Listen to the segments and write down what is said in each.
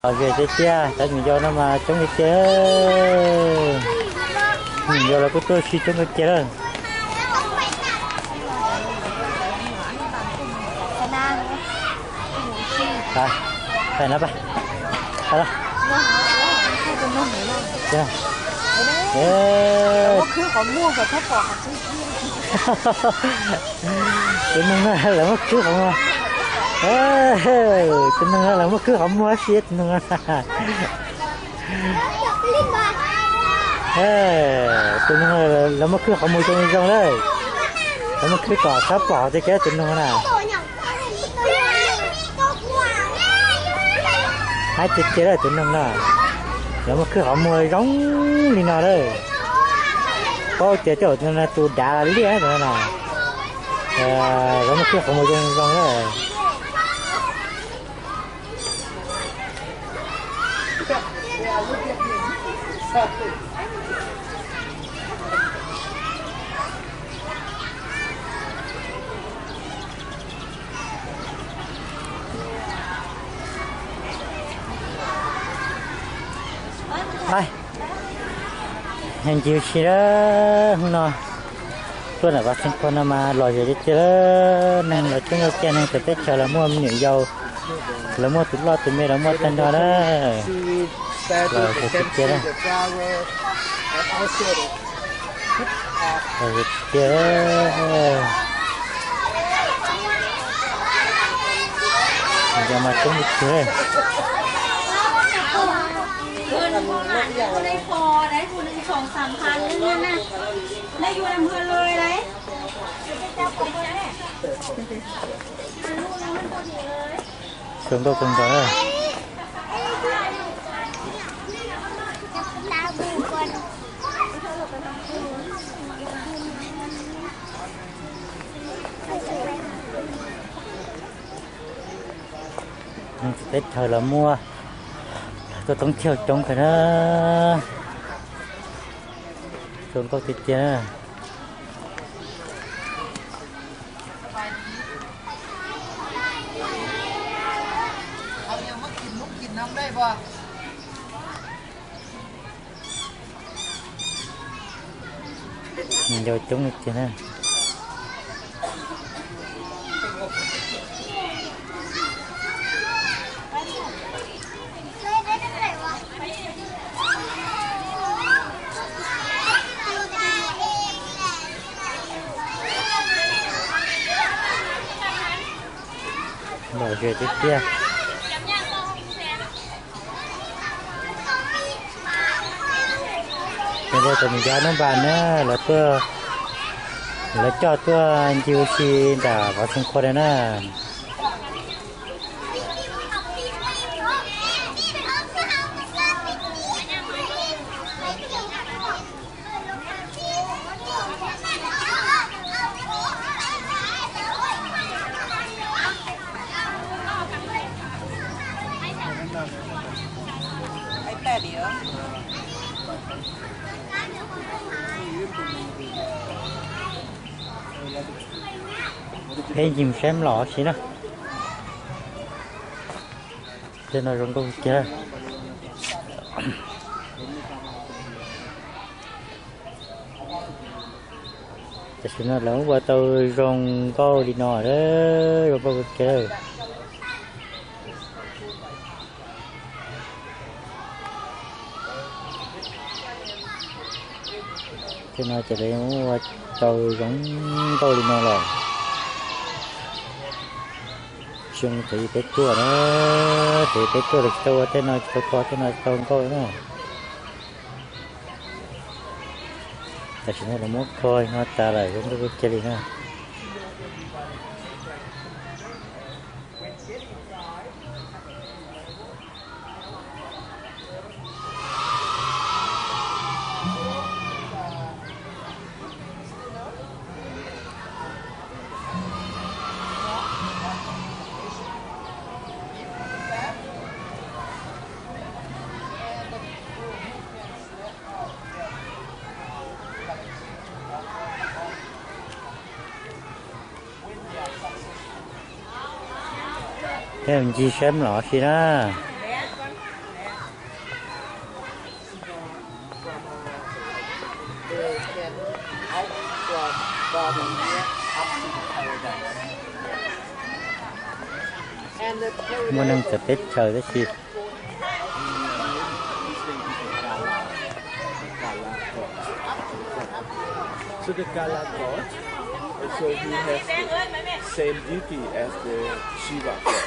Lom zem tiag tiag, cov me nyuam yaus no mas coob tiag tiag. Me nyuam yaus los kuj tuaj ua si coob tiag tiag lawm. Pais no, pais. Pais los. Tus noog no lawv muab khwb qhov muag. Tus noog no lawv muab khwb qhov muag si tus noog no. Tus noog no lawv muab khwb qhov muag zoo zoo lawm. Lawv muab khwb kom txhob pom tej kev tus noog na. Haib tiag tiag lawm tus noog no. Lawv muab khwb qhov muag zoo li no lawm. Paub tias tej zaum tus no tus dav liaj tus no na. Lawv muab khwb qhov muag zoo zoo lawm. Ncig ua si lawm hnub no. Tuaj ntawm Vaj Xeev Khuam no mas lom zem tiag tiag lawm, neeg los coob tiag tiag, neeg txawv teb chaws los muaj me nyuam yaus, los muaj tus loj tus me los muaj tag nrho na. Lom zem tiag tiag na. Lom zem tiag. Yog mas coob tiag tiag. Zoo nkauj kawg nkaus na. Neeg txawv teb chaws los muaj, tuaj toob thiaj coob kawg na. Zoo nkauj tiag tiag na. Yau coob li tiag na. Lom zem tiag tiag. Ces tus me nyuam yaus Nub Npas na, lawv tuaj, lawv coj tuaj ncig ua si nram Vaj Xeev Khuam na. Peb ncig saib los si na. Tej no zoo nkauj kiag. Tam sim no lawv ua tau zoo nkauj li no, zoo nkauj kiag. Tej no ces lawv ua tau zoo nkauj li no lawm. Tsis zoo thaum peb tuaj na, thaum peb tuaj los tsis tau ua tej no, tsis tau kho tej no tau nkauj na. Tam sim no lawv muab kho no tas lawm, zoo nkauj kiag li na. Peb mus ncig saib los si na. Muaj neeg txawv teb chaws tab sis So the Kala god, so he has the same duty as the Shiva god.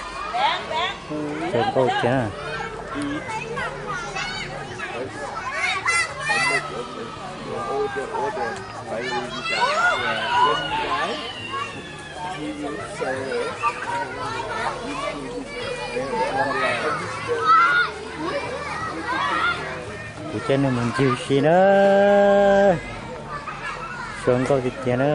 Who Zoo nkauj thiab. Eat and make all the, all the fiery design. When he die, he will serve into his belly. Kuv coj nej mus ncig ua si na. Zoo nkauj tiag tiag na.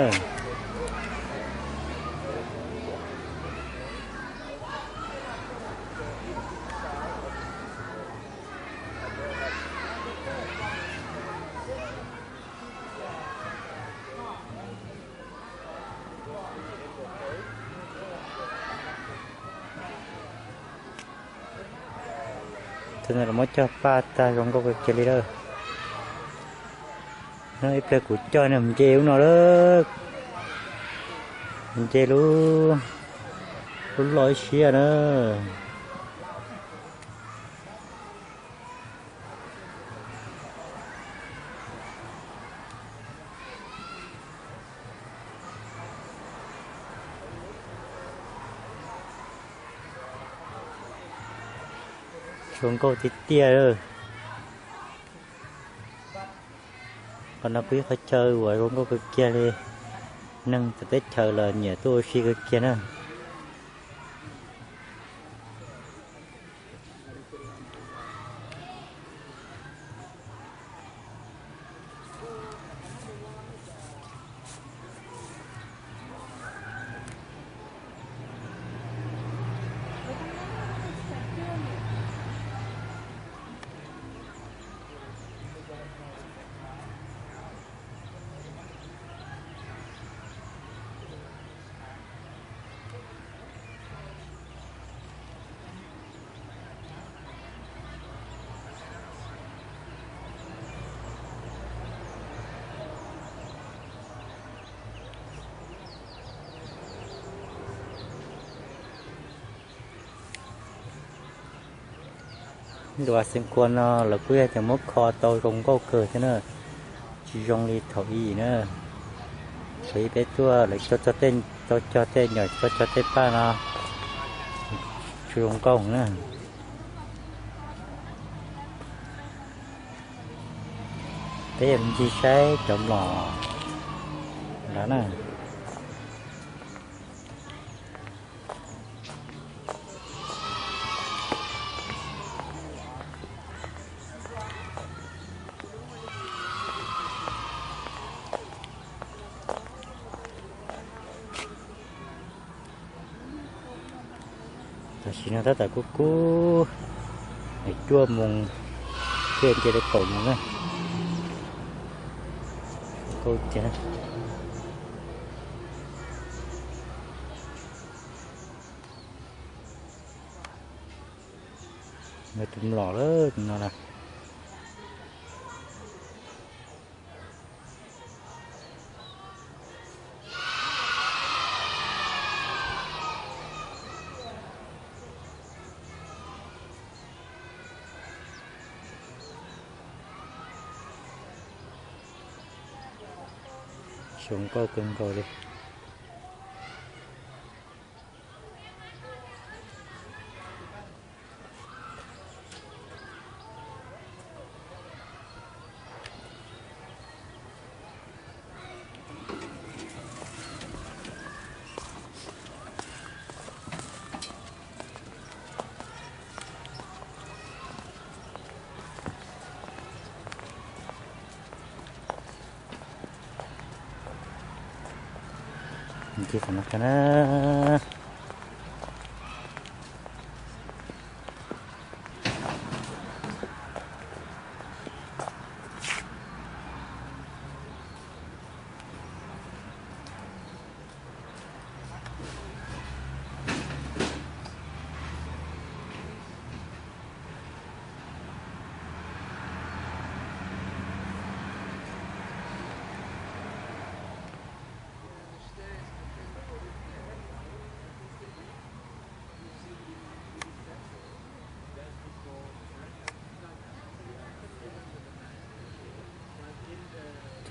Tus no los muab cog paj tag zoo nkauj kawg kiag li lawm. No ib pliag kuv coj nej mus nce lub no lawm. Nce lub, lub loj ib siab na. Zoo nkauj tiag tiag. Qhov no kuj yog qhov chaw uas zoo nkauj kawg kiag li. Neeg txawv teb chaws los nyiam tuaj ua si kawg kiag na. Ntuas xeev khuas no lawv kuj yog tias muab kho tau zoo nkauj kawg thiab na, tsis zoo li thaum ub na. Thaum ub peb tuaj lawv tau cog tej nyom, tau cog tej paj no tsis zoo nkauj na. Peb mus ncig saib cov mlom ntawd na. Tam sim no tab tom kub kub, cuaj moos, thiaj nce li kaum moos na. Zoo nkauj tiag. Tus mlom lawm no na. Zoo nkauj kawg nkaus li. Ncig qhov no kiag na.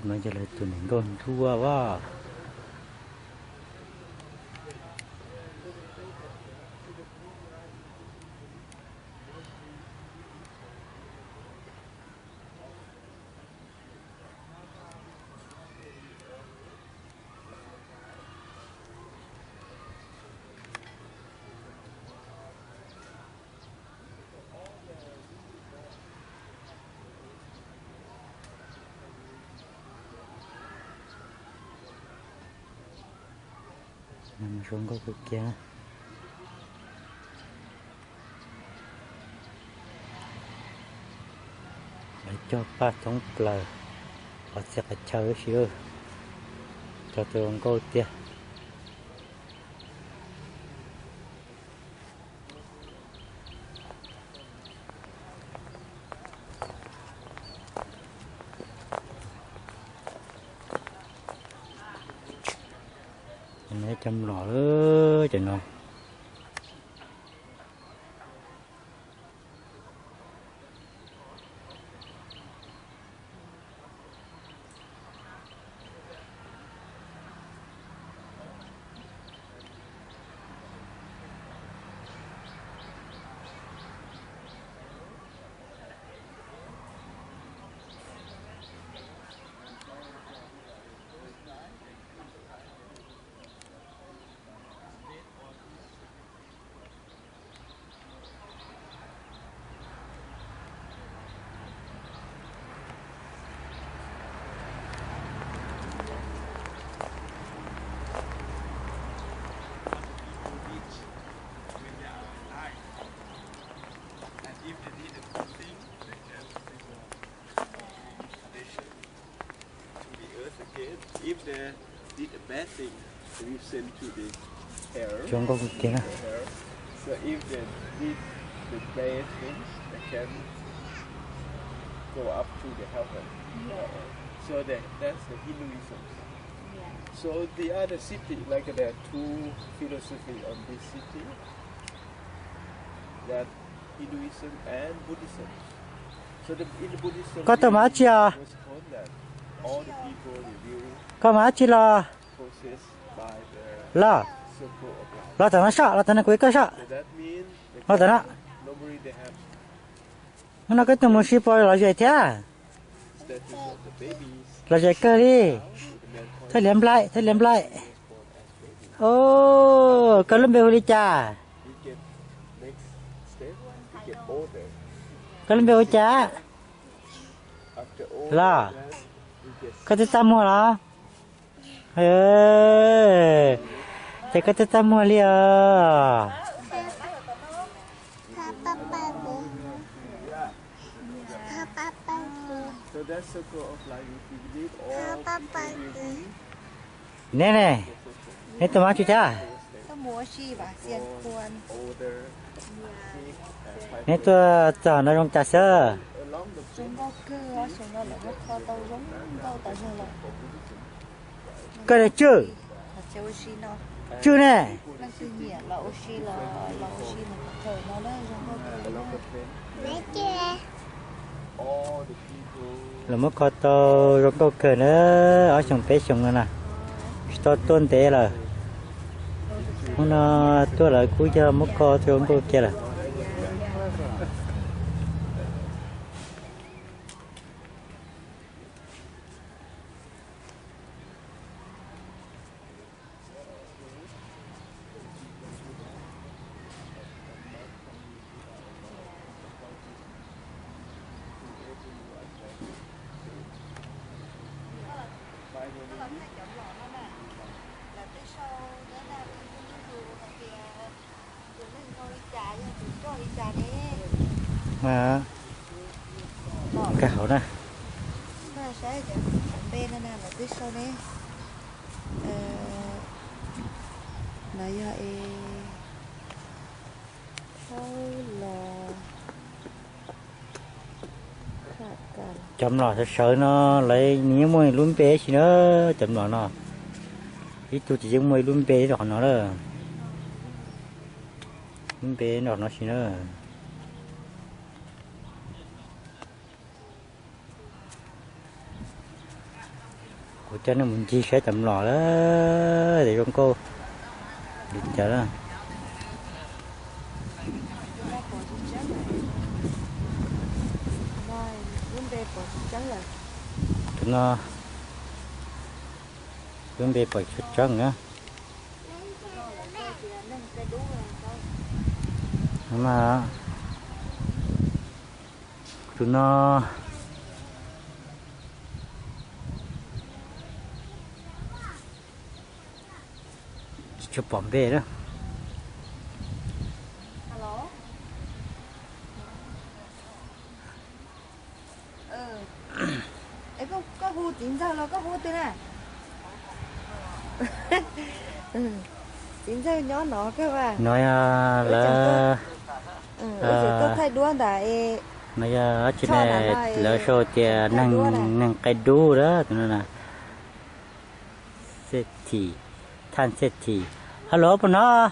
No yog lawv tus niam nkauj nruab as. Zoo nkauj kawg kiag. Lawv cog paj thoob plaws qhov txhia qhov chaw huv si, cog tau zoo nkauj tiag. Cov mlom lawm cov no. To the earth again. If they did a bad thing, we send to the hell. Zoo nkauj kawg kiag na. Hell. So if they did the bad things, they can go up to the heaven. Yeah. So that, that's the Hinduism. Yeah. So the other city, like, there are two philosophy on this city, that Hinduism and Buddhism. So the, in the Buddhism, koj tau mas dab tsi os? Koj mas dab tsi los? Los, los tom no soj, los tom no kuv ib koj soj. Los tom no. Hnub no koj tuaj mus si pos los zem thiab? Los zem kawg li. Thaj liab nplaim, thaj liab nplaim. Os, koj lub npe hu li cas? Koj lub npe hu cas? Los, koj twb txaj muag los? Ces koj twb txaj muag li os. Neb ne, neb tuaj mas dab tsi thiab? Neb tuaj txog no zoo cas xwb? Koj niag Tswj, Tswj ne? Lawv muab kho tau zoo nkauj kawg na, ob xyoos peb xyoos no na, tsis tau tuaj ntev lawm. Hnub no tuaj lawv kuj yog muab kho tau zoo nkauj kiag lawm. Nkag hauv na. Lawv yog es cov mlom sawv sawv no lawv nws yeej muaj lub npe ib si na. Cov mlom no ib tug ces yeej muaj ib lub npe rau qhov no lawm. Lub npe rau qhov no si na. Coj nej mus ncig saib cov mlom lawm tias zoo nkauj li cas lawm. Tus no lub npe Pom Tsuj Tseeb na. Tus no tsis tshua pom npe na. Koj hu txiv ntxawg los koj hu twg na? Txiv ntxawg nyob no kawg. No yog lawv, tuaj thaij duab ntawm no yog dab tsi ne, lawv sau tias neeg qaij dub lawm tus no na. Xej Thim, Thaj Xej Thim. Hello, puas hnov?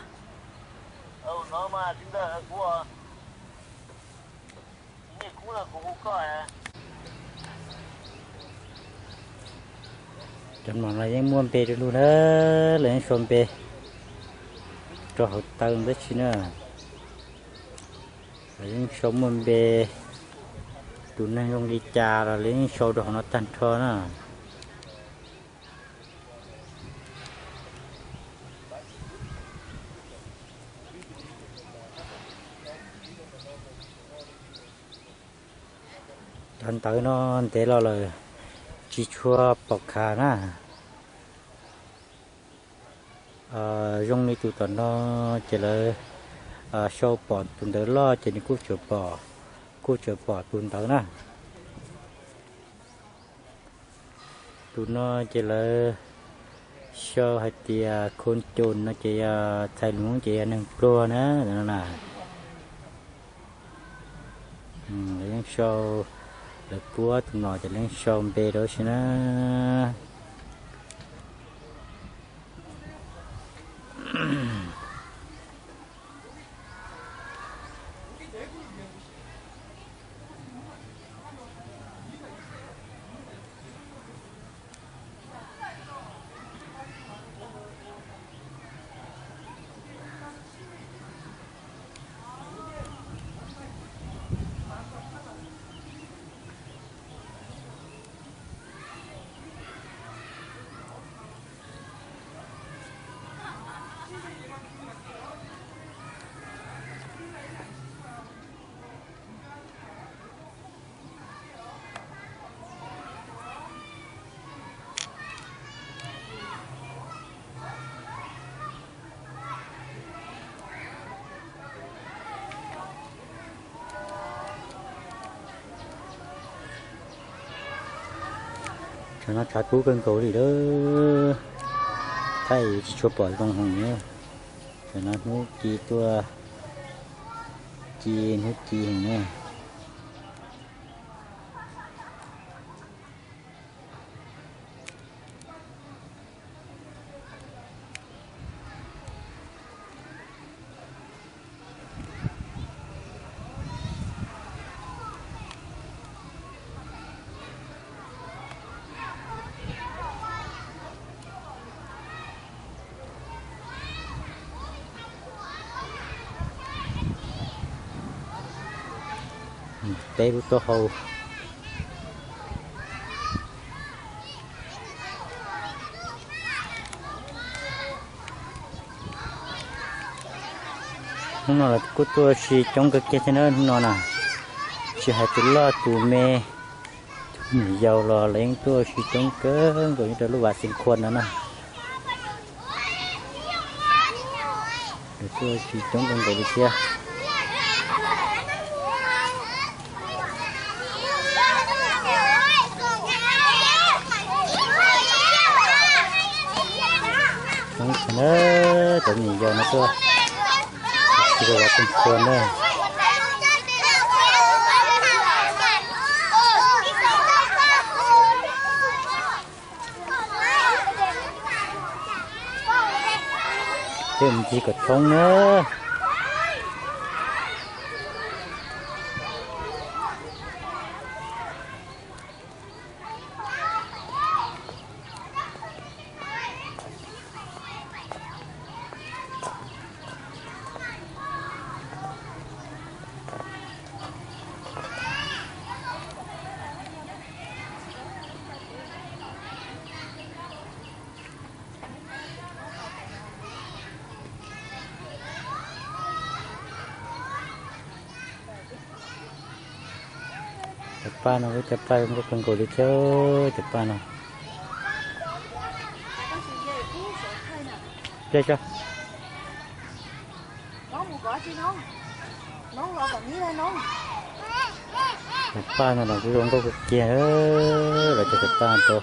Cov mlom no yeej muaj npe rau lug na, lawv yeej sau npe rau hauv taw tab sis na, lawv yeej sau muaj npe, tus neeg zoo li cas los lawv yeej sau rau hauv no tag nrho na. Cov ntawv no ntev los lawm tsis tshua pom khav na. Zoo li tus tom no ces lawv sau pom tus ntawv loj ces nws kuj tseem pom, kuj tseem pom tus ntawv na. Tus no ces lawv sau hais tias khon cos no ces yog txhais lus ces yog neeg pluag na. Lawv yeej sau, lawv puab tus no ces lawv yeej sau npe rau si na. Tsam no tshav kub kawg nkaus li lawm, thaij tsis tshua pom zoo heev na. Tsam no hnub ci tuaj, ci hnub ci heev na. Peb lub taub hau. Hnub no los kuj tuaj ua si coob kawg kiag thiab na hnub no na. Tsis hais tus loj tus me, tus me nyuam yaus los lawv yeej tuaj ua si coob kawg nkaus nyob rau lub vaj Xeev Khuam no na. Lawv tuaj ua si coob kawg nkaus li thiab. Cov me nyuam yaus no tuaj ua si rau vaj Xeev Khuam na. Peb mus ncig kom thoob na. Cov paj no, cov paj zoo nkauj kawg nkaus li thiab cov paj no. Cia tso. Cov paj no los kuj zoo nkauj kawg kiag, los cov cov paj no rau.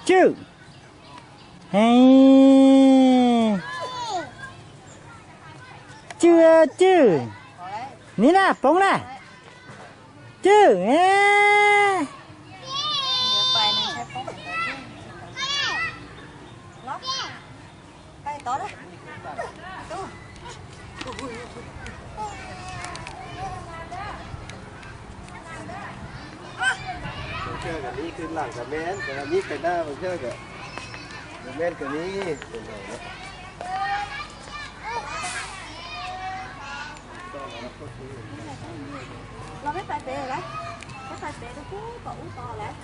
Cwj, he, cwj, cwj, nim na poob na, cwj. Los peb pais pem lawm, peb pais pem rau pub tom ub tod lawm.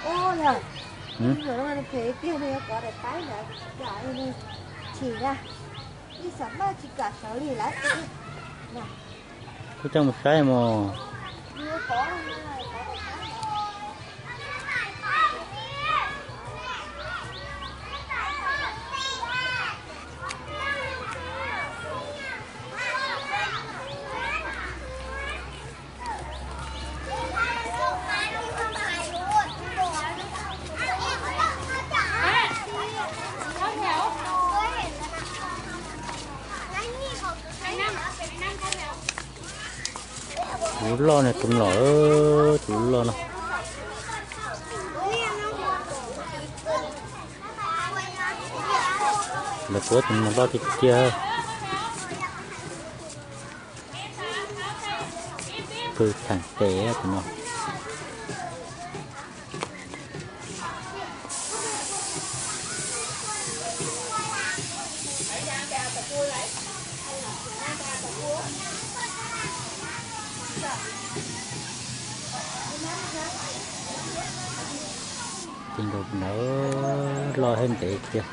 Ua yog, phem tiag, nws yuav kov daim paib ntawd, chim na, ib xab maj tsis kam sawv li lawm. Kuv coj mus saib mog. Tus loj no, tus loj, tus loj no. Lawv tua tus no loj tiag tiag. Pw theem tes tus no. Tus nkaus ntawd loj thiab ntev tiag.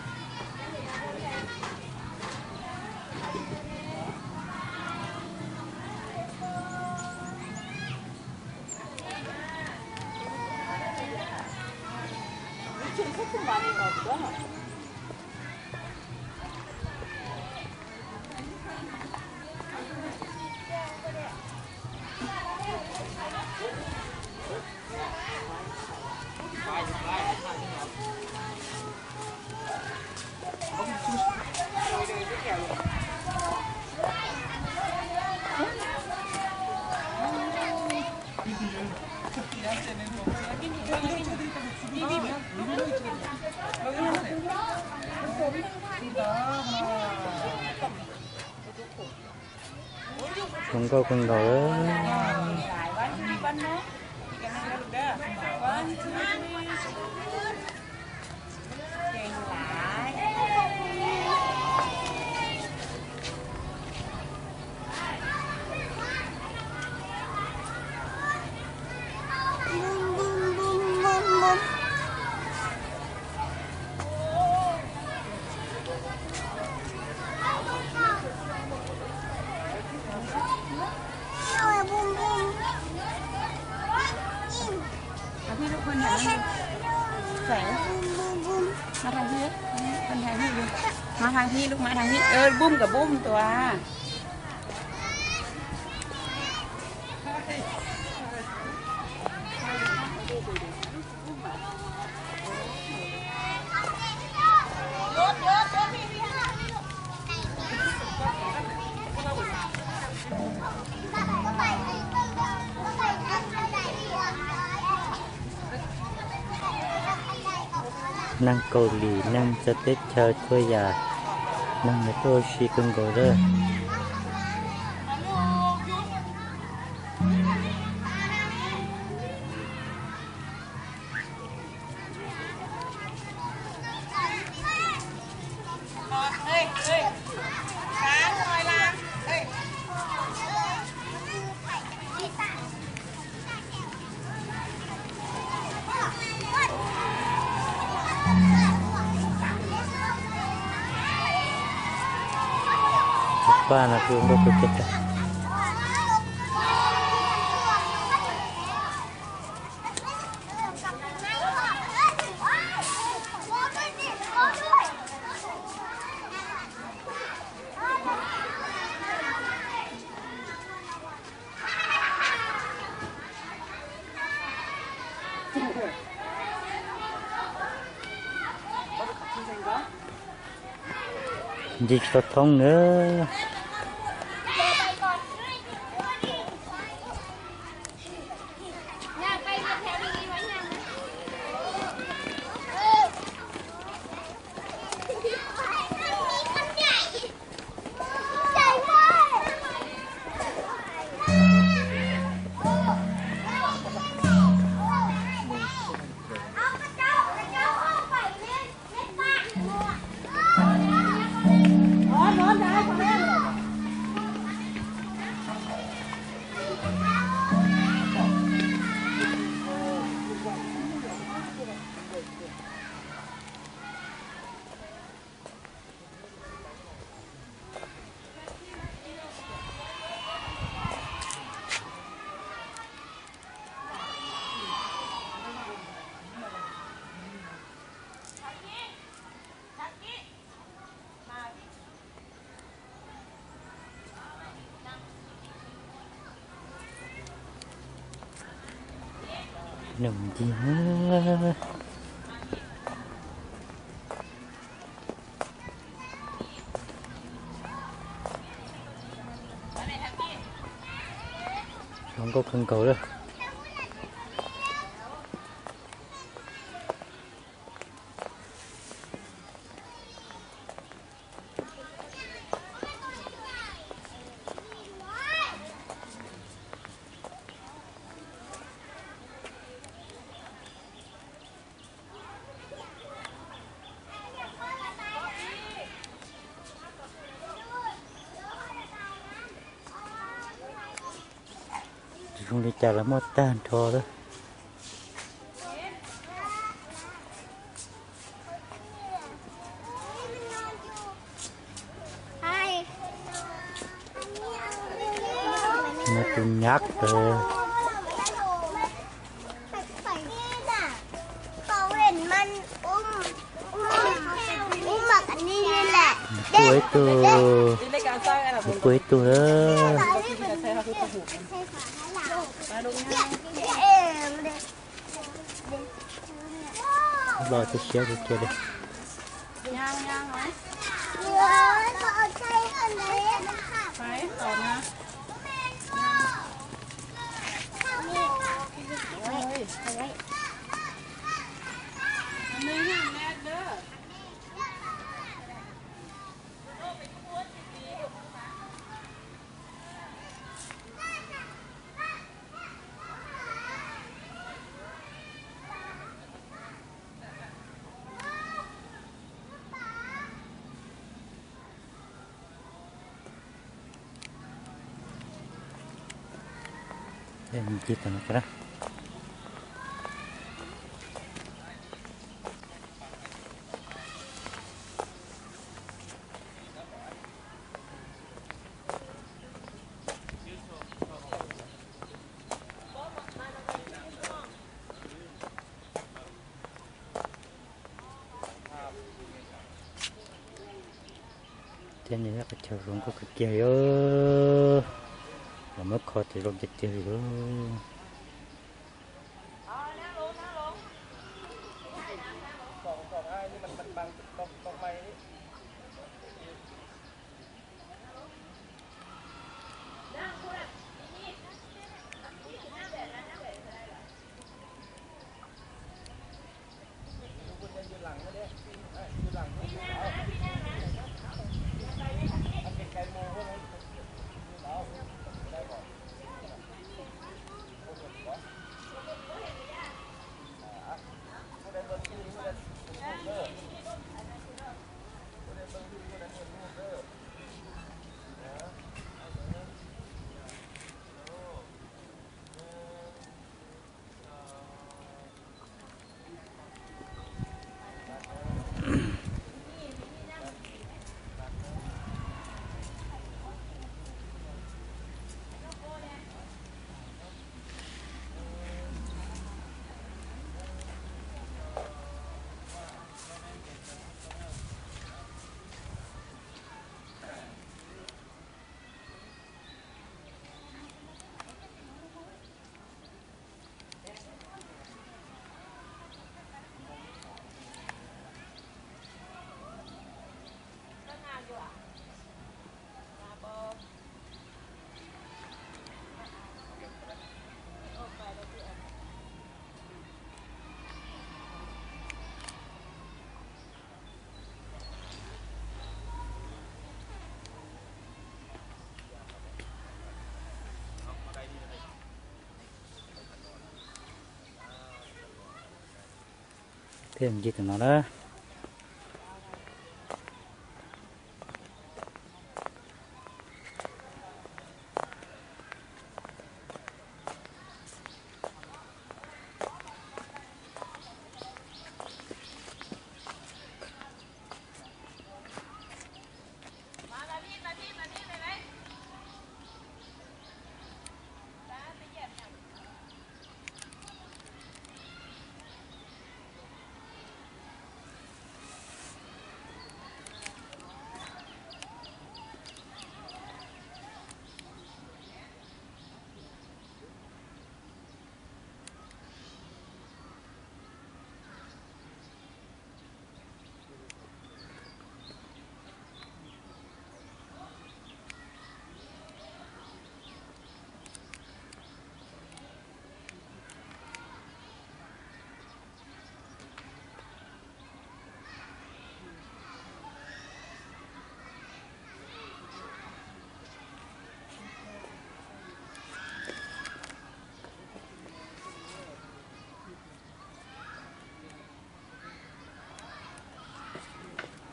Zoo nkauj kawg nkaus. Mas thang hib, thang hib, lub mas thang hib, bum kom bum tua. Neeg Kaus Lim, neeg txawv teb chaws txhua yam, neeg nws tuaj ua si kawg nkaus lawm. Paj no zoo nkauj kawg kiag. Nce tsis tau thoob nawb. Nws mus ncig na. Zoo nkauj kawg nkaus lawm. Tsis zoo li cas los muaj tag nrho lawm. No tus nyab. Kuj ib tug, kuj ib tug. Los tus siab kiag li. Thiab nws qhov chaw zoo nkauj kawg kiag li. Los muab kho ces zoo tiag tiag li. Thiab ncig tus no lawm.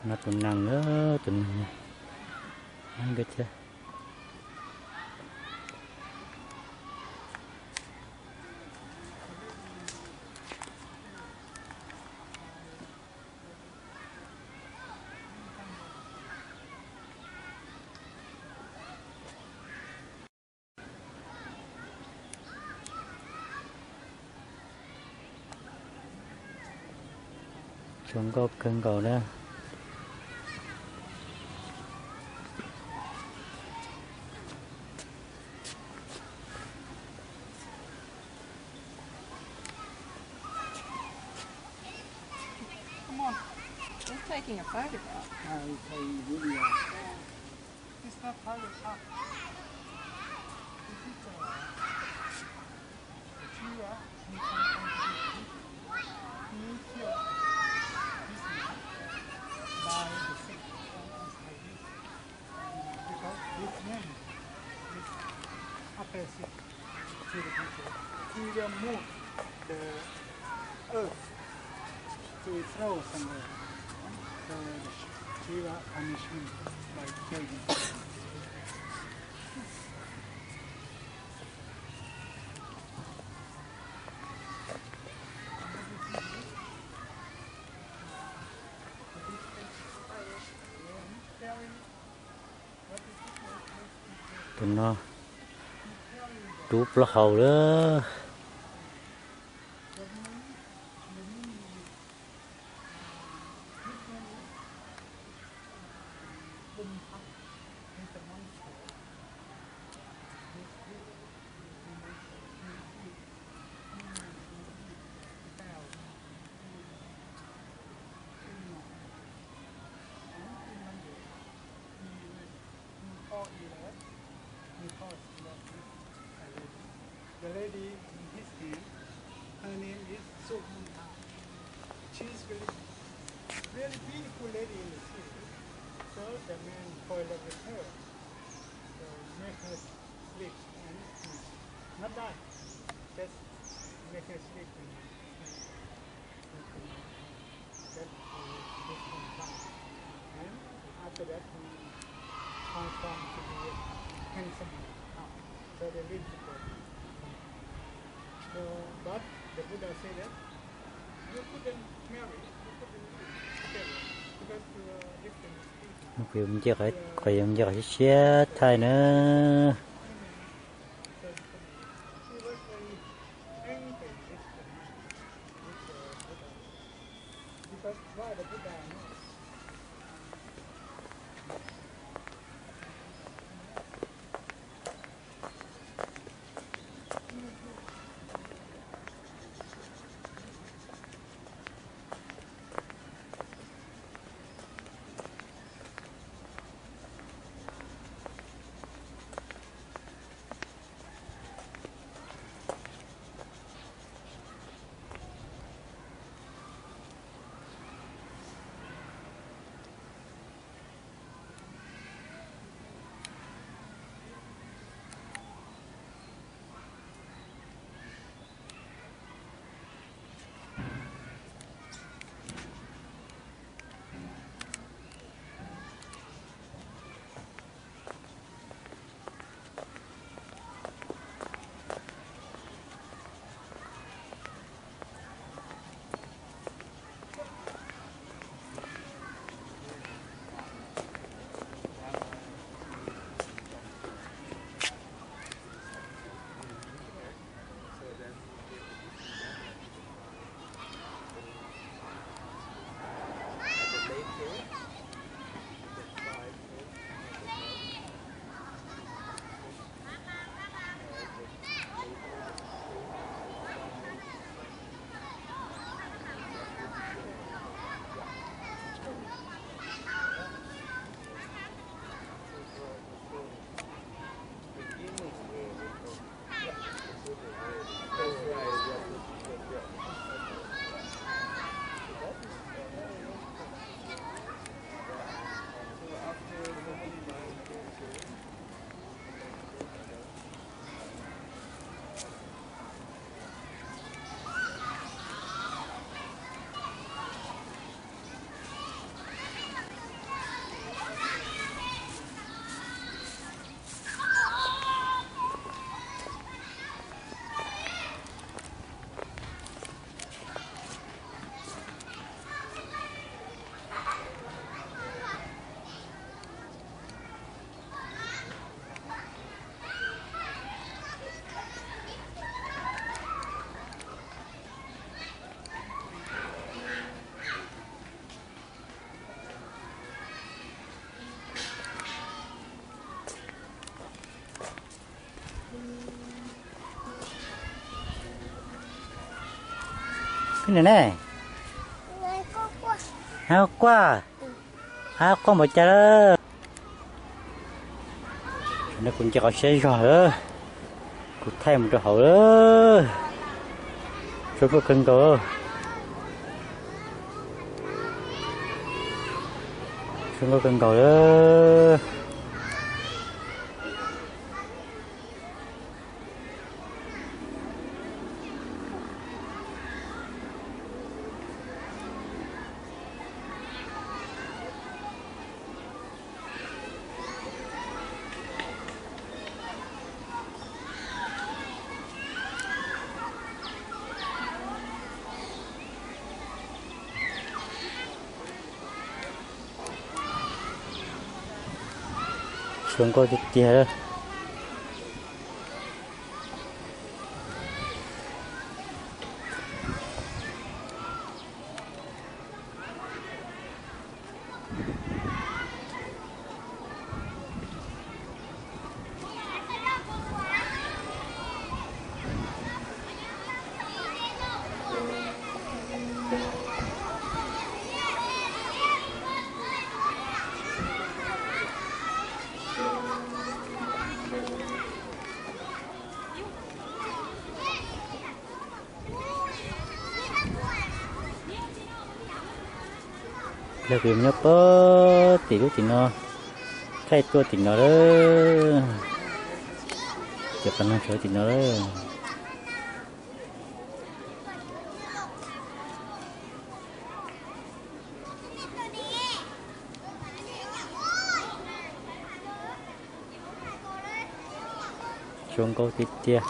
No tus neeg, tus neeg, nkawd thiab. Zoo nkauj kawg nkaus na. Come on. He's taking a photograph. Ah, he's taking a video. It's not private park. This is a Jiwa, he sometimes do this. He killed this man by the six. It's like this. Because this man is opposite to the people. He will move the earth to throw somewhere. So the Jiwa punishment by killing. Tus no rub plaub hau lawm. The lady in his hand, her name is Su Mun Tha. She is really, really beautiful lady in the city. So the man fall in love with her. So make her sleep and not die. Just make her sleep and sleep. That, uh, this one time. And after that, he transformed to be a handsome man. So they live together. So, but the Buddha said that you couldn't marry, you couldn't live together because you are different species. Qhov yog nce qhov siab siab thaij na. Peb nws ne, hab quaj, hab quaj npaum cas lawm. Kuv nce qhov siab zog lawm, kuv thaij mus rau hauv lawm. Zoo nkauj kawg nkaus, zoo nkauj kawg nkaus lawm. Zoo nkauj tiag tiag. Los kuv nyob puag tim lub tim no, thaij tuaj tim no lawm, cov qhov no tshuav tim no lawm. Zoo nkauj tiag tiag.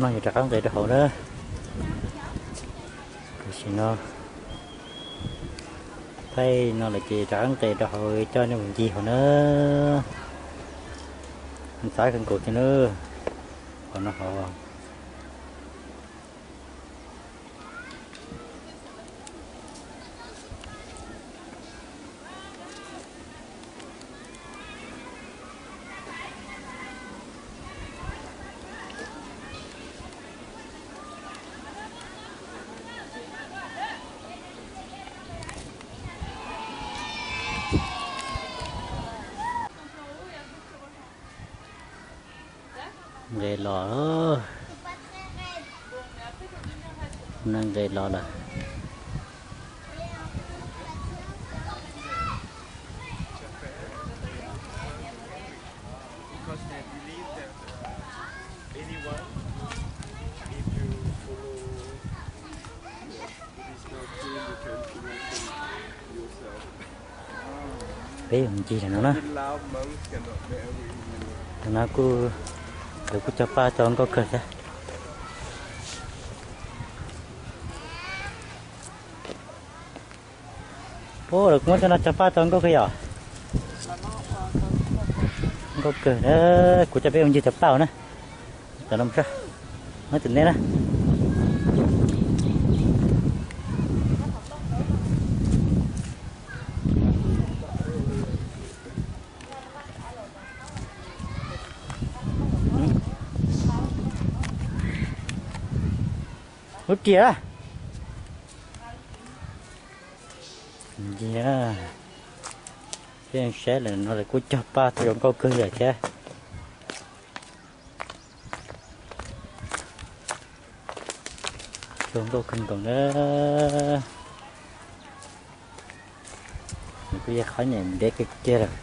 No yog rov qab nqes rau hauv na. Tam sim no thaij no lawm ces rov qab nqes rau hauv coj nej mus ncig hauv na. Ntxhab kawg nkaus thiab na, qhov no hov. Nqes los, nqes los lawm. Peb mus ncig lawm no na. Tus no kuj, lawv kuj cog paj tau nkauj kawg thiab. Ub, lawv kuj muab cov no cog paj tau nkauj kawg yom. Nkauj kawg na, kuv coj peb mus ncig cov paj na. Cov no mus saib, no tus neb na. Lub riam, ncig, peb saib lawm no lawv kuj cog paj tau zoo nkauj kawg yam thiab. Zoo nkauj kawg nkaus na. Nws kuj yog qhov nyuam ntev kawg kiag lawm.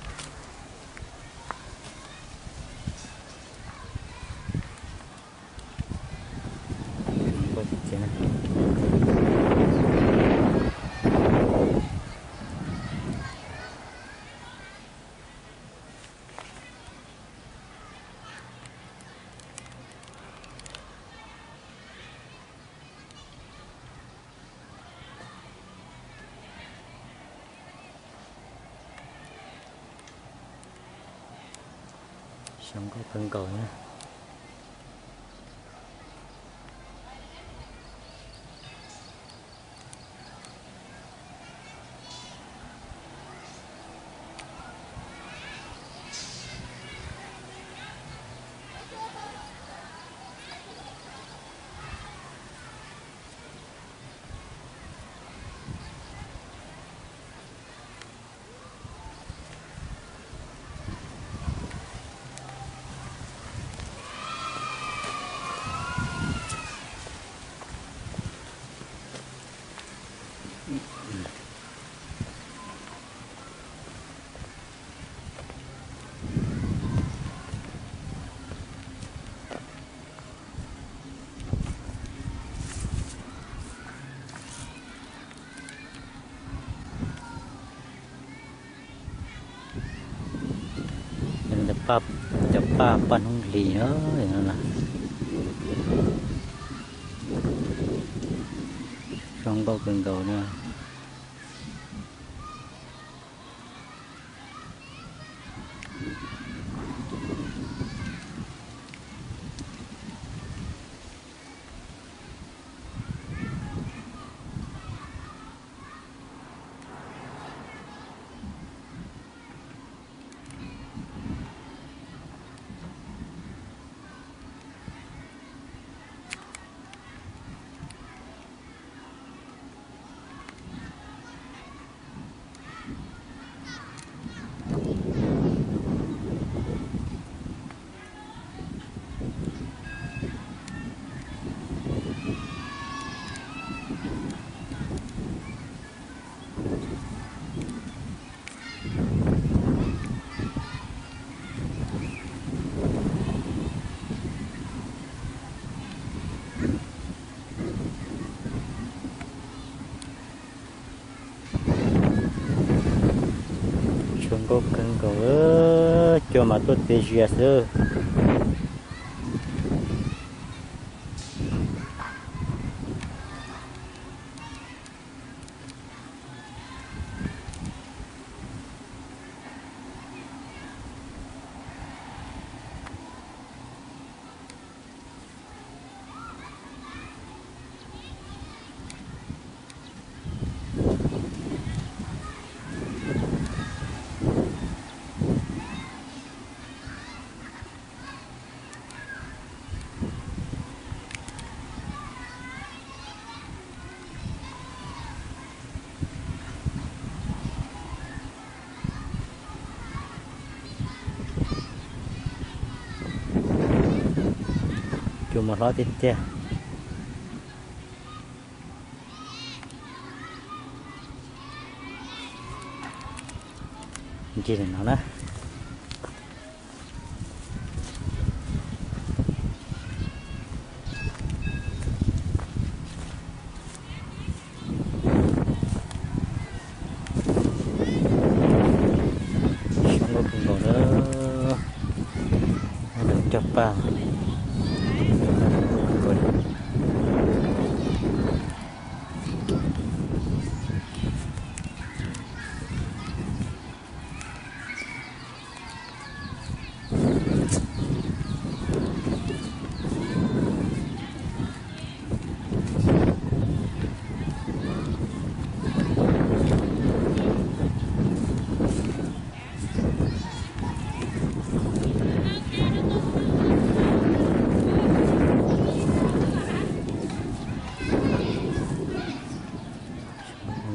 Zoo nkauj kawg nkaus na. Cov paj, cov paj paj hnub hlis no na. Zoo nkauj kawg nkaus na. Zoo nkauj kawg nkaus, cua mas tuaj txias zias xwb. Tus mos hlob tiag tiag. Ncig no na. Zoo nkauj kawg nkaus na. Lawv cog paj.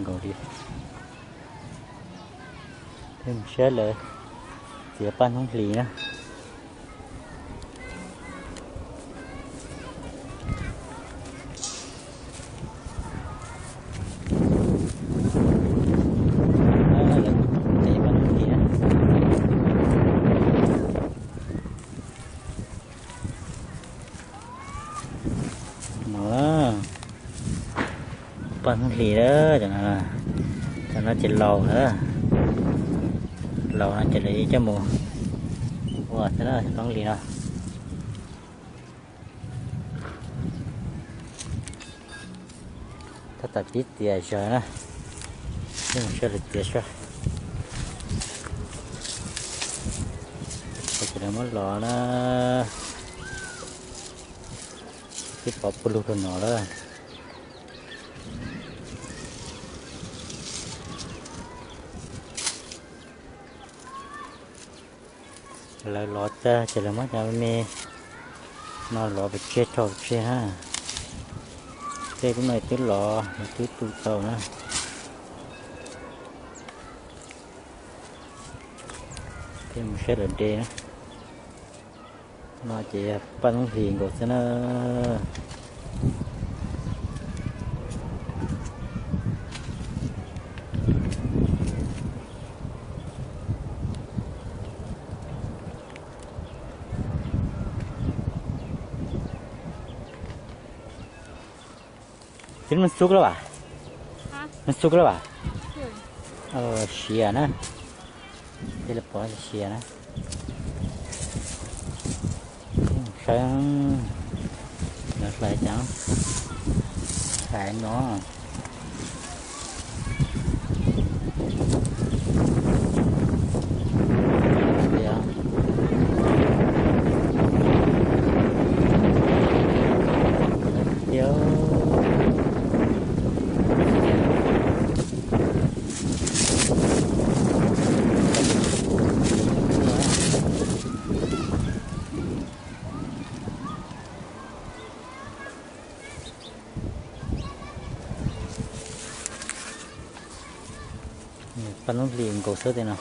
Nkaus li. Peb mus saib lawv txiav paj hnub hlis na. Lawv txiav paj hnub hlis na. No, paj hnub hlis lawm, cov no ces laus lawm. Laus no ces lawv coj mus ua xwb na, paj hnub hlis no. Tab tom pib txiav zog na, peb mus saib lawv txiav seb. Ces lawv muab los na, twb pov puag lug rau no lawm. Lawv lov tag ces lawv muab cov me no lov pes tseg rau pes tseg na. Tej lub no twb lov, twb tu tau na. Peb mus saib lawv de na. No ces paj hnub hlis nkaus xwb na. Twb me xub lawm as? Me xub lawm as? Siav na. Tej lawv pov siav na. Saib lawv hlais cas, hlais no. Paj hnub hlis nkaus xwb tej no.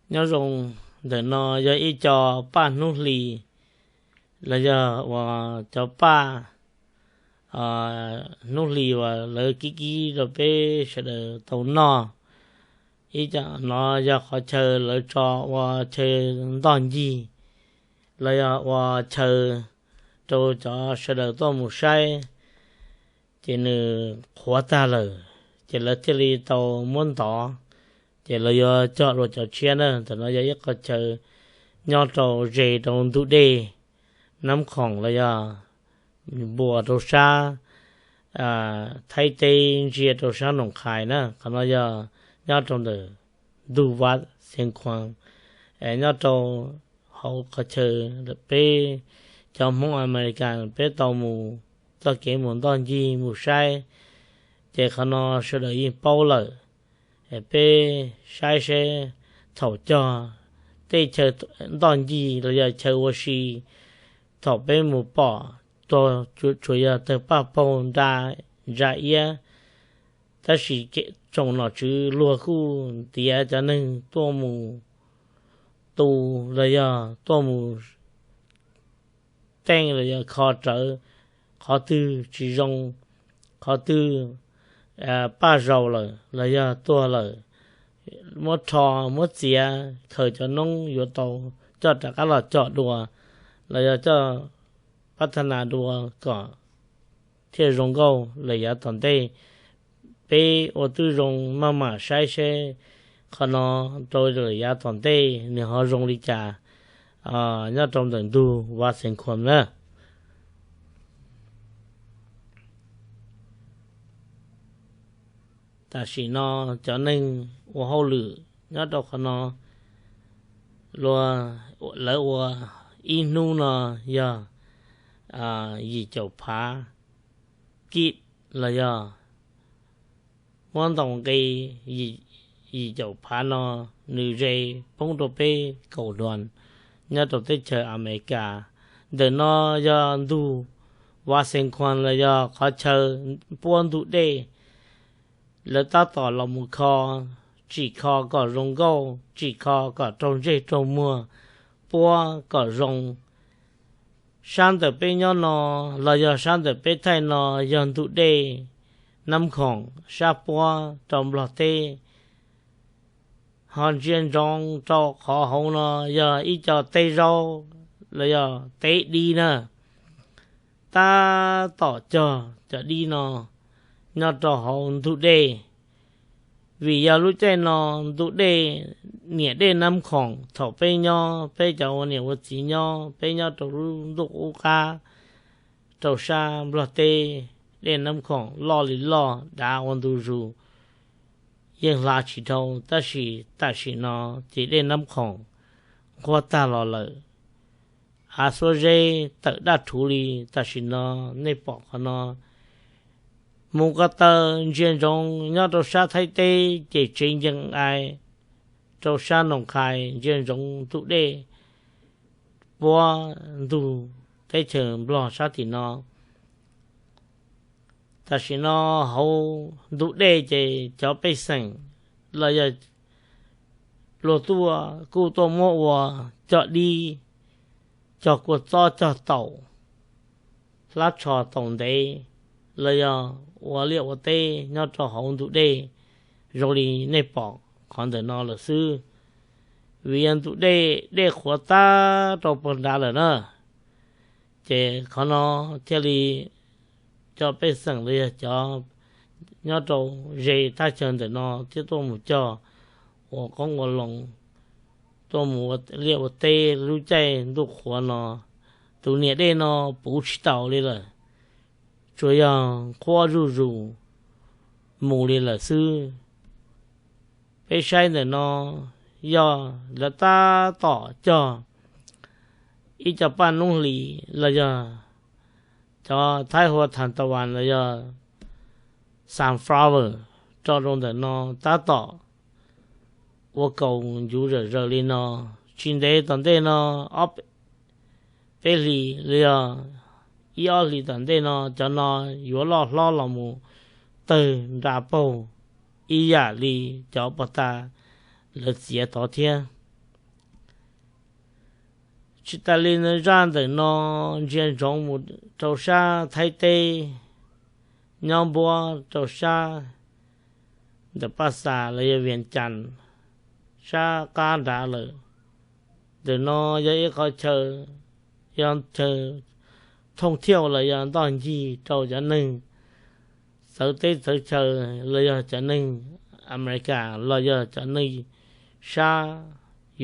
Nyob zoo, ntawm no yog ib co paj hnub hlis, los yog uas cov paj hnub hlis uas lawv kib kib rau peb sawv daws tau noj. Ib co no yog qhov chaw lawv tso ua chaw ntoj ncig, los yog ua chaw rau cov sawv daws tuaj mus saib, ces nws qhuav tag lawm, ces lawv thiaj li tau muab ntov, ces lawv yuav coj dua cov tshiab na. Ntawm no yog ib qho chaw nyob rau ze rau ntug dej Nab Khoom los yog npuas rau sab Thaib teb ntsia rau sab Noom Qhais na. Qhov no yog nyob rau ntawm ntug vaj Xeev Khuam, nyob rau hauv qhov chaw peb cov Hmoob Amelikas peb tau mus txoj kev mus ntoj ncig mus saib, ces qhov no sawv daws yeej paub lawm. Peb saib seb thaum cog tej chaw ntoj ncig los yog chaw ua si, thaum peb mus pom tuag tsuas yog tawg paj paug nra, ntsa iab. Tab sis tsoom nom tswv luag kuj ntiav cov neeg tuaj mus tu los yog tuaj mus teej los yog kho rawv qhov twg tsis zoo, qhov twg paj zaus lawm los yog tuag lawm, muab rho muab txiav khaws cov noob yuav tau coj rov qab los cog dua los yog coj pab thab nas dua kom thiaj zoo nkauj lawm yav tom ntej. Peb ua tib zoo maj mam saib seb qhov no rau lawm yav tom ntej nws ho zoo li cas nyob rau ntawm ntug Vaj Xeev Khuam na. Tam sim no cov neeg ua hauj lwm nyob rau qhov no, lawv ua ib hnub no yog yim caum phav kib los yog muab ntaus nqi yim caum phav no nws ze poob rau peb kaum duas nyob rau teb chaws Amelikas. Ntawm no yog ntug Vaj Xeev Khuam los yog qhov chaw puab ntug dej. Lawv tab tom los mus kho, tsim kho kom zoo nkauj, tsim kho kom raug ntsej raug muag, puab kom zoo. Sab ntawm peb nyob no los yog sab ntawm peb thaij no yog ntug dej Nab Khoom sab puab rau Nplog teb. Ho ntsia ntsoov rau qhov hauv no yog ib co teb zaub los yog teb dib na. Tab tom cog cov dib no nyob rau hauv ntug dej. Vim yog lub caij no ntug dej, niam dej Nab Khoom thaum peb nyob, peb cov ua niam ua txiv nyob, peb nyob rau lub ntuj qub qab rau sab Nplog teb, dej Nab Khoom loj li loj dav ua ntu zus, yeej hla tsis dhau. Tab sis tam sim no ces dej Nab Khoom nquag tag los lawm, av xuab zeb tawm daj rhuv li. Tam sim no nej pom qhov no mus ko taw ntsia ntsoov nyob rau sab Thaib teb ces tsev ncees ai, rau sab Noos Khai ntsia ntsoov ntug dej puab ntug teb chaws Nplog sab tim no. Tam sim no hauv ntug dej ces cov pej xeem los yog luag tuaj kuj tuaj muab ua cog dib, cog kua txob cog taum, hlab tsho taum ntev los yog ua liaj ua teb nyob rau hauv ntug dej zoo li nej pom qhov ntawm no lawm xwb. Vim yog ntug dej, dej qhuav tag rau puag nrad lawm na, ces qhov no thiaj li cov pej xeem los yog cov nyob rau ze thaj chaw ntawm no thiaj tuaj mus cog ua qoob ua loo, tuaj mus ua liaj ua teb lub caij ntuj qhuav no. Tus niam dej no puv tsis taus li lawm, tsuas yog nquag zuj zus mus li lawm xwb. Peb saib ntawm no yog lawv tab tom cog ib co paj noob hlis los yog cov Thaib hu ua Than Tavan los yog sunflower rau rau ntawm no tab tom ua kaus ncuv zawm zaws li no. Tsis ntev tom ntej no ob peb hlis los yog ib ob hlis tom ntej no cov no yuav loj hlob los mus tawg nra paug ib yam li cov pov tas lawv txiav tod thiab. Tsis tas li zaj ntawm no ntsia ntsoov mus rau sab Thaib teb, nyob npuab rau sab ntawm Paj Xas los yog Vias Cas sab qab nrad lawm. Ntawm no yog ib qhov chaw, yog chaw thooj thiauj los yog ntoj ncig rau cov neeg txawv teb txawv chaw los yog cov neeg Amelikas los yog cov neeg sab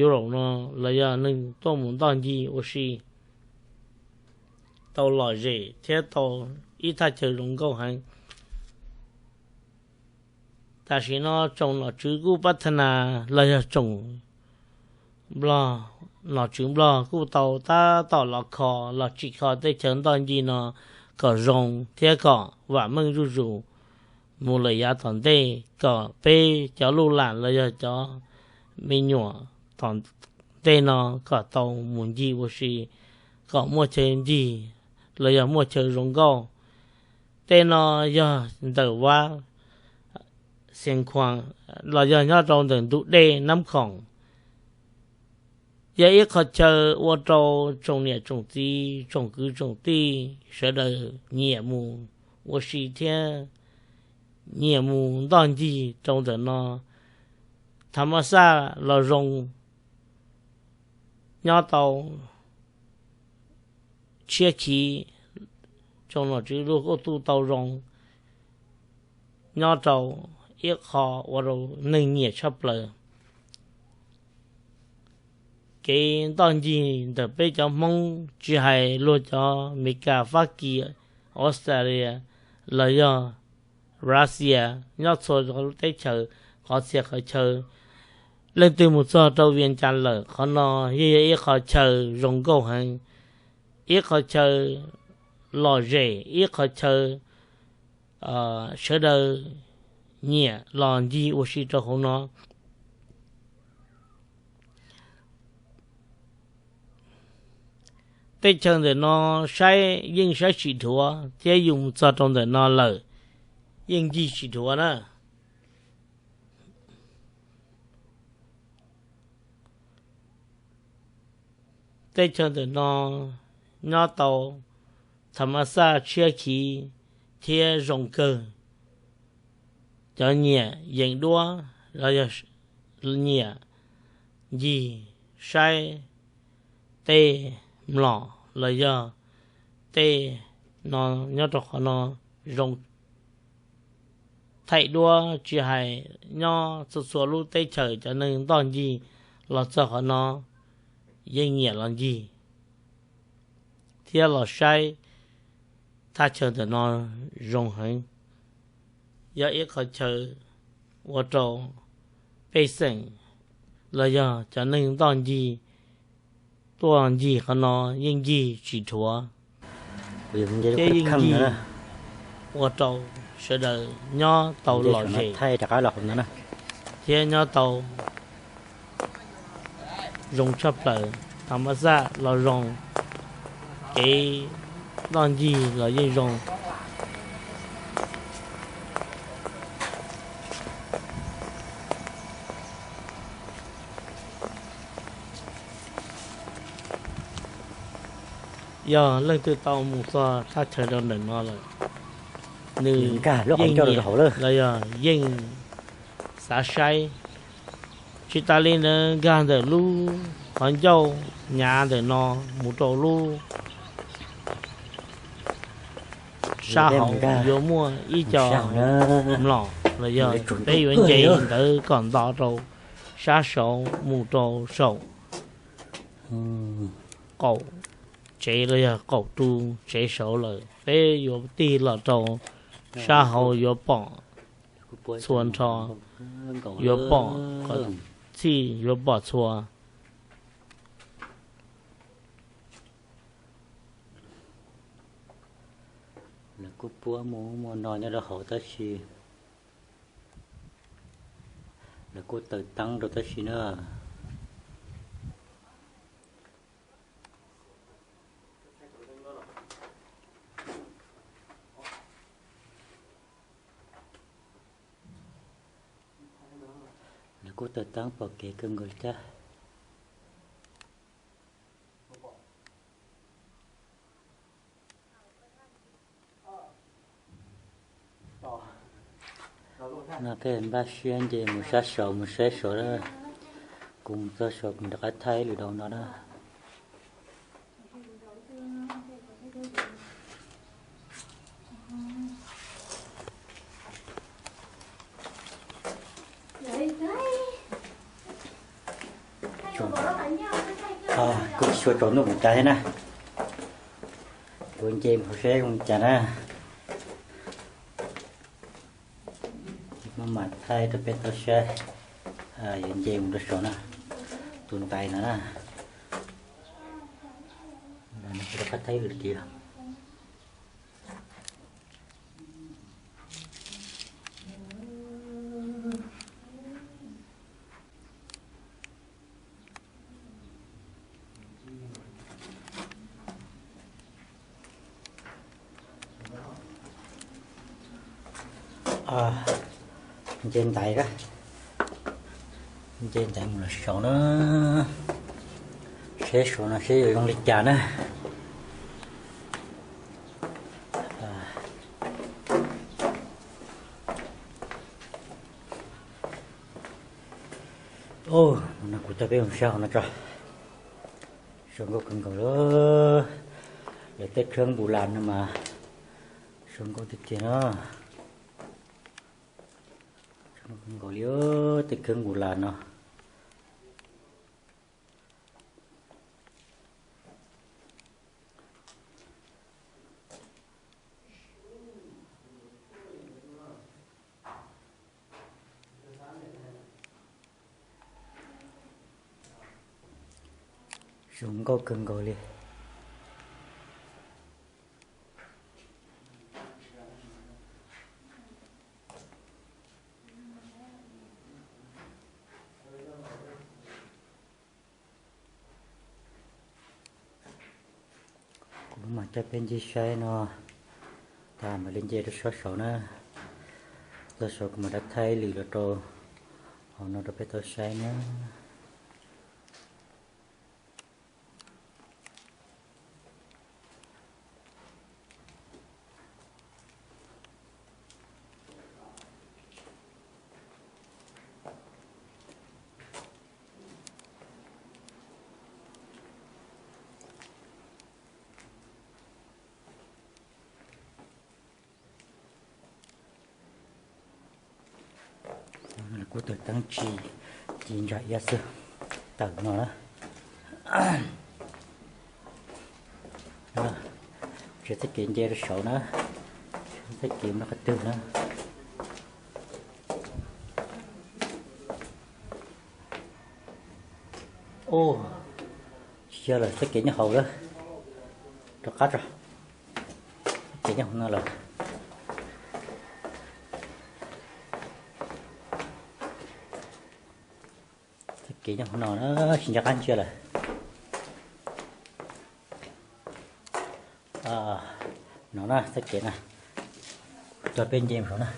Europe no los yog neeg tuaj mus ntoj ncig ua si tau lom zem thiab tau ib thaj chaw zoo nkauj heev. Tam sim no tsoom nom tswv kuj pab thab nas los yog tsoom Nplog, nom tswv Nplog kuj tau tab tom los kho los tsim kho tej chaw ntoj ncig no kom zoo thiab kom vam meej zuj zus mus lawm yav tom ntej kom peb cov luj lam los yog cov me nyuam tom tej no kom tau mus ncig ua si, kom muaj chaw ncig los yog muaj chaw zoo nkauj. Tej no yog ntawm Vaj Xees Khuas los yog nyob rau ntawm ntug dej Nab Khoom. Yog ib qho chaw ua rau tsoom niam tsoom txiv tsoom kwv tsoom tij sawv daws nyiam mus ua si thiab nyiam mus ntoj ncig rau ntawm no. Tham mas xaj los zoo, nyob tau tshiab khiv, tsoom nom tswv luag kuj tu tau zoo, nyob rau ib qho ua rau neeg nyiam tshaj plaws. Kev ntoj ncig ntawm peb cov Hmoob tsis hais luag cov Meskas, Fab Kis, Australia los yog Russia, nyob txhua lub teb chaws, qhov txhia qhov chaw, leej twg mus txog rau Vias Cas lawm, qhov no yeej yog ib qho chaw zoo nkauj heev, ib qho chaw lom zem, ib qho chaw sawv daws nyiam los ncig ua si rau hauv no. Teb chaws ntawm no saib yeej saib tsis dhuav thiab yus mus txog rau ntawm no lawm yeej ncig tsis dhuav na. Teb chaws ntawm no nyob tau tham mas xaj tshiab khiv thiab zoo kawg. Cov nyiam yeem duab los yog nyiam ncig saib tej mlom los yog tej no nyob rau qhov no zoo thaij duab, tsis hais nyob txhua txhua lub teb chaws cov neeg ntoj ncig los txog qhov no yeej nyiam los ncig thiab los saib thaj chaw ntawm no zoo heev. Yog ib qho chaw ua rau pej xeem los yog cov neeg ntoj ncig tuaj ncig qhov no yeej ncig tsis dhuav thiab yeej ncig ua rau sawv daws nyob tau lom zem thiab nyob tau zoo tshaj plaws. Tham mas xaj los zoo, kev ntoj ncig los yeej zoo. Yog leej twg tau mus txog thaj chaw rau ntawm no lawm, nws yeej nyiam los yog yeej xav saib. Tsis tas li ntawd, nkag ntawm lub qhov ncauj nyav ntawm no mus rau lub sab hauv yuav muaj ib co mlom los yog peb yuav nce ntawd kom nto rau sab saud mus rau saum qaum tsev los yog qaum ru tsev saud lawm, peb yuav tig los rau sab hauv yuav pom txhua nrho, yuav pom qhov txhij yuav pom txhua. Lawv kuj puab mus ub mus no nyob rau hauv tab sis lawv kuj taws teeb rau tab sis na. Lawv kuj taws teeb pom kev kawg nkaus li thiab. No peb npaj siab nce mus sab saud mus saib saud na. Kuv mus txog saud kuv rov qab thaij ib lwm dua no na. Kuv tsis tshua tsaus ntuj mus cas thiab na. Kuv nce mus saib zoo cas na. Maj mam thaij rau peb tau saib. Yuav nce mus rau saum na, tus ntaiv no na. Kuv rov qab thaij ib lwm tiam. Nce ntaiv, nce ntaiv mus lawm saud na, seb saud no seb yuav zoo li cas na. No kuv coj peb mus saib hauv no tso. Zoo nkauj kawg nkaus li. Lawv tej khab npus las no mas zoo nkauj tiag tiag na. Zoo nkauj kawg nkaus li, tej khab npus las no. Zoo nkauj kawg nkaus li. Kuv mam coj peb nce saib no, tas mam li nce rau sab saud na. Txog saud kuv mam rov thaij ib lwm los rau hauv no rau peb tau saib na. Lawv kuj tawm teeb tsis ci ntsa iab xwb, tawm no na. Tsis txoj kev nce rau saud na, txoj kev mus rau qhov twg na. Ub, tsis yog lawm, txoj kev nyob hauv lawm. Rov qab tso, txoj kev nyob hauv no lawm. Txoj kev nyob hauv no na, tsis nco qab ntsia lawm. No na, txoj kev na, coj peb nce mus saud na.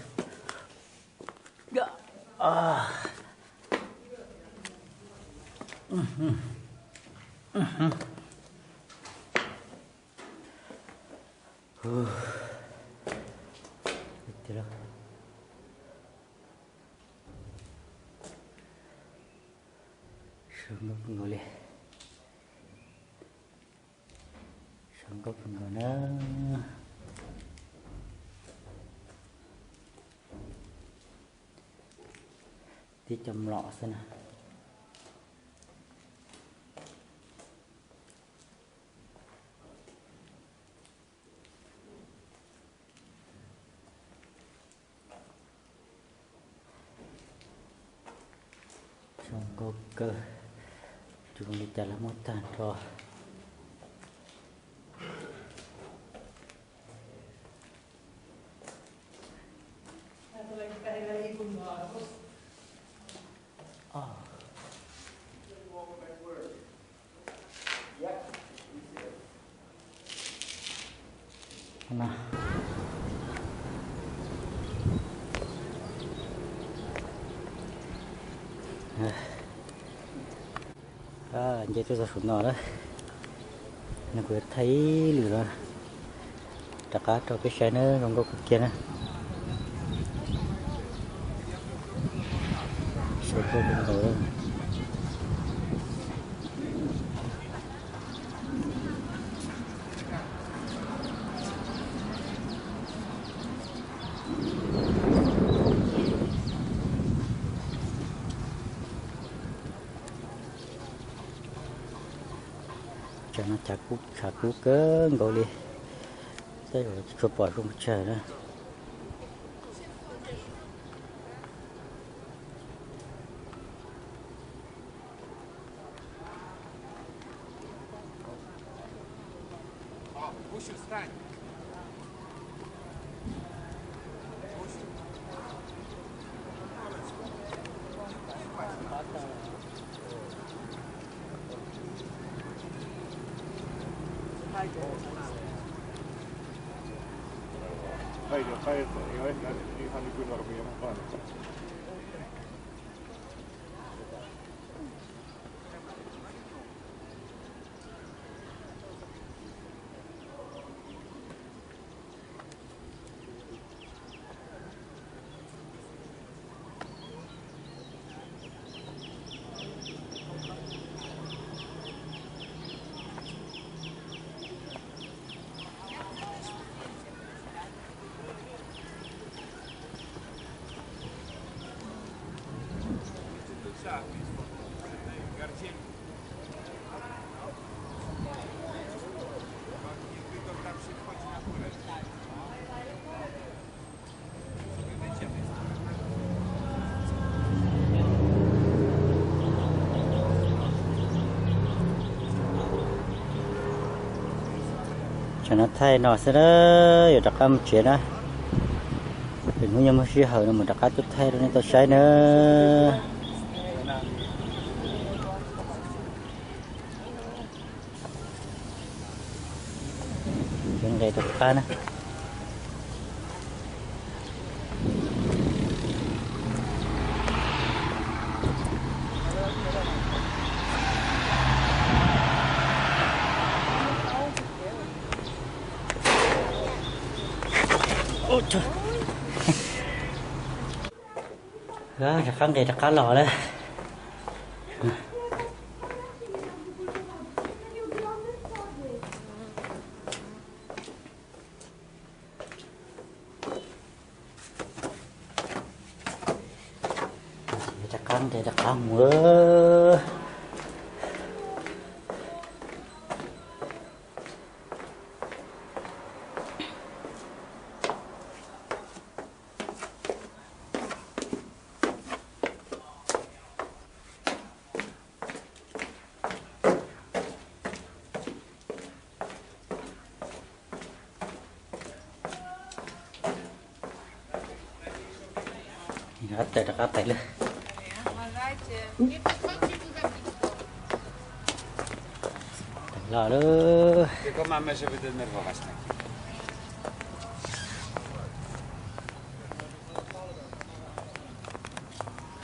Zoo nkauj kawg nkaus li. Zoo nkauj kawg nkaus na. Tib co mlom xwb na. Zoo nkauj kawg, zoo li cas los muaj tag nrho. Nce tuaj txog saum no lawm, no kuv yuav thaij ib lwm los rov qab rau peb saib na, zoo nkauj kawg kiag na. Zoo nkauj kawg nkaus. Tsam no tshav kub kawg nkaus li, tej zaum tsis tshua pom zoo pes tsawg na. Tsam no thaij no xwb na, yuav rov qab mus tsev na. Lwm hnub nyob muaj sij hawm no mus rov qab tuaj thaij rau nej tau saib na. Nqes rov qab na. Rov qab nqes rov qab los lawm. Rov qab nqes rov qab mus. Rov qab pais lawm. Los lawm.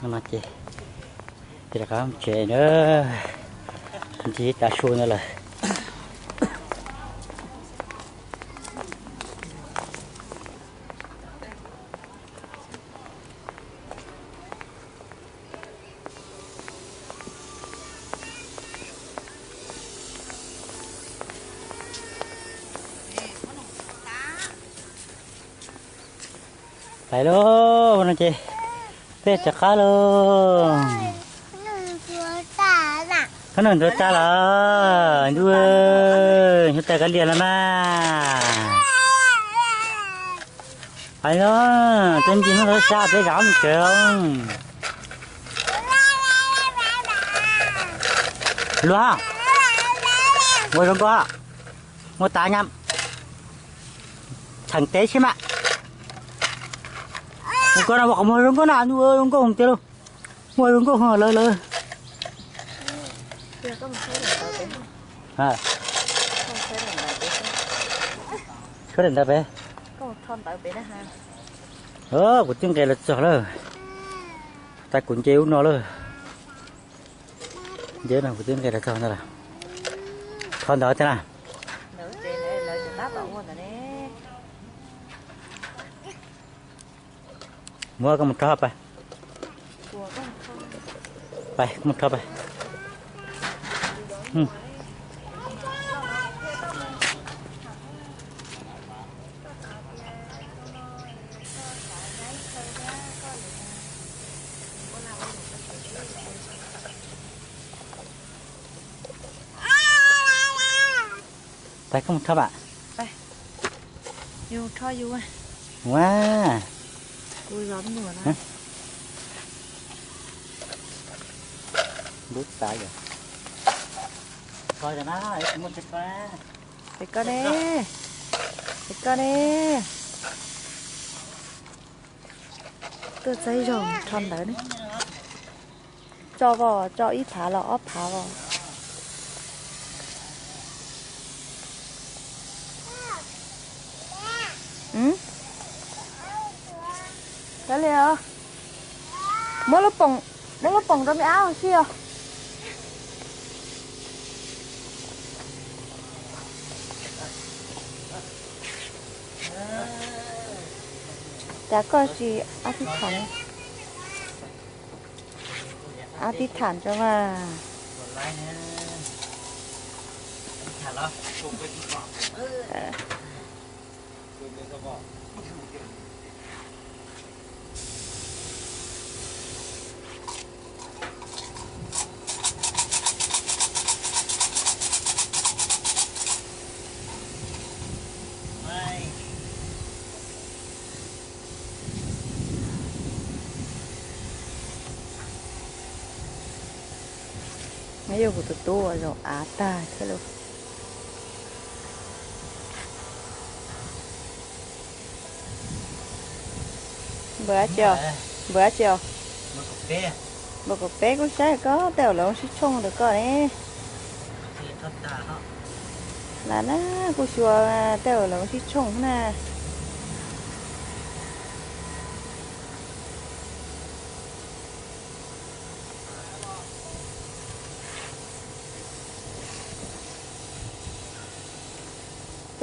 No ces, ces rov qab tsev na, ntsib tav su ntawd lawm. Pais lauj, no ces peb rov qab lauj. Koj noj ntsuav tag los, ntuj, nyob tas koj liag los mas. Pais lauj, twb ntsis hnub tau sab peb zam mus tsev. Luag, ua zoo nkauj, muaj tav nyab, tseem teb siab mas. Ua koj no ua qhov muag zoo nkauj na, zoo nkauj tiag lauj. Muaj zoo nkauj lawm lawm. Tshuab daim ntawd pem. Kuv twb nqes los txog lawm. Tab kuv nce ub no lawm. Nce no kuv twb nqes los txog ntawd lawm. Rho ntawd thiab na. Muab koj mus rho pais. Pais, koj mus rho pais. Pais, koj mus rho pais. Yus rho yus. Ua, kuv zov nyuam na. Lub tas yom. Rho yom na, muaj tsis rho. Pem koj ne, pem koj ne. Tuaj txaib zog rho ntawd ne. Tso ko, tso ib phav los ob phav os. Li os, muab lub poom, muab lub poom rau me ab ua si os. Cas koj tsis a thib tham, a thib tham rau mas. Neb yog kuv tus tub ua zaum av tag thiab lauj. Npawg dab tsi os? Npawg dab tsi os? Npawg kaum peb kuj saib koj tej zaum lawv sib tshooj ntawm koj ne. Las na, kuj xyuas tej zaum lawv sib tshooj na.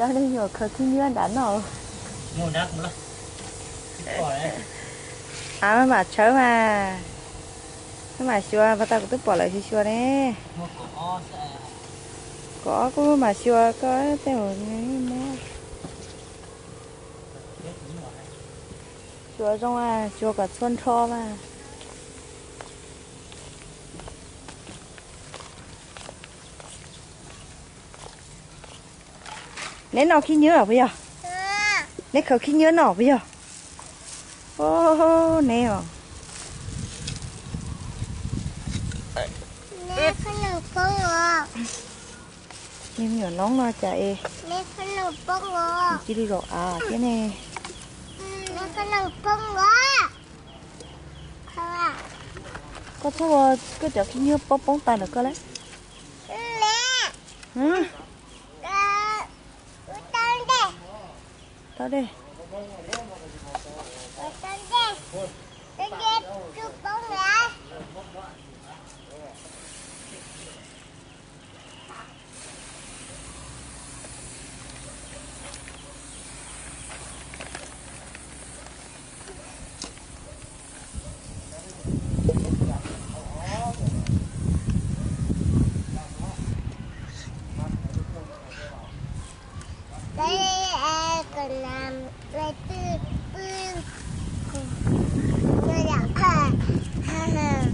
Cov me nyuam khaws khib nyiab nrad noj. Av maj mam tshawv mas, maj mam xyuas, pas tas kuv twb pom lawv xyuas xyuas ne. Kaum ob kuj maj mam xyuas koj tej zaum muab. Xyuas zoo, xyuas kom txhua nrho mas. Neb noj khib nyiab puas yog? Neb khaws khib nyiab noj puas yog? Neb os. Me nyuam noob no cas es cia li zaum av thiab ne. Koj txhob ua koj cov khib nyiab poob poob tag ntawm koj lawm. Tau dej. Peb, e, kom nam, e, twb pw.